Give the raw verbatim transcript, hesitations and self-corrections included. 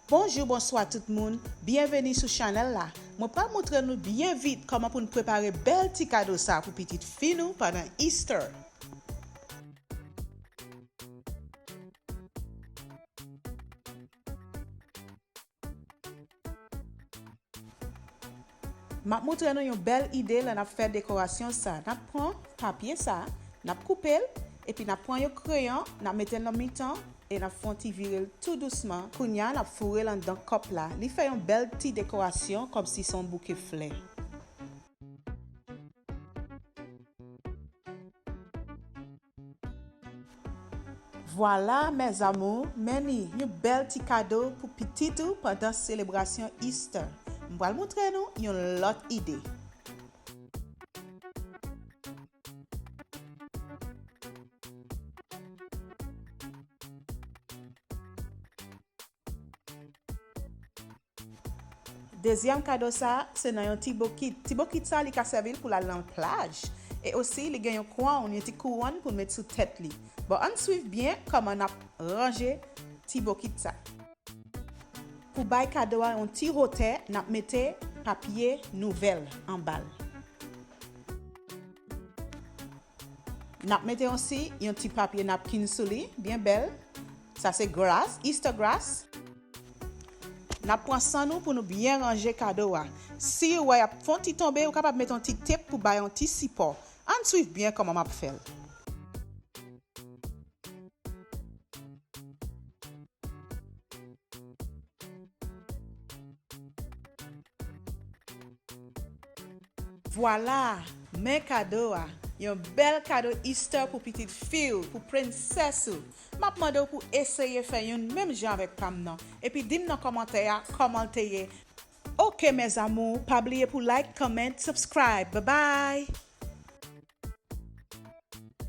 Bonjou, bonswa tout moun, byenveni sou chanèl la. Mwen pral montre nou byen vit kòman pou n prepare bèl ti kado sa pou pitit fi nou pandan Easter. M ap montre nou yon bèl ide lè n ap fè dekorasyon sa. N ap pran papye sa, n ap koupe l, epi n ap pran yon kreyon, n ap mete l nan mitan, e n ap fè yon ti vire l tou dousman. Kounye a, n ap foure l anndan kòp la. Li fè yon bèl ti dekorasyon, kòmsi se yon bouke flè. Vwala, mes amours, men ni yon bèl ti kado pou pitit ou pandan selebrasyon Easter. M pral montre nou yon lòt ide. Dezyèm kado sa, se nan yon ti bokit. Ti bokit sa, li ka sèvi l pou l al nan plaj. E osi, li gen yon kwann, yon ti kouwòn pou l met sou tèt li. Bon, ann swiv byen kòman n ap ranje ti bokit sa. Pou bay kado a yon ti wotè, n ap mete papye nouvèl anba l. N ap mete osi yon ti papye napkin sou li, byen bèl. Sa se grass, Easter grass. N ap pran san nou pou nou byen ranje kado a. Si w wè y ap fè yon ti tonbe, ou kapab mete yon ti tep pou bay yon ti sipò. Ann swiv byen kòman m ap fè l. Vwala, men kado a. Yon bèl kado Easter pou pitit fi w, pou prensès ou. M ap mande w pou eseye fè youn menm jan avèk pa m nan. Epi di m nan kòmantè a kòman l te ye. Ok, mes amours, pa bliye pou like, comment, subscribe. Bye bye!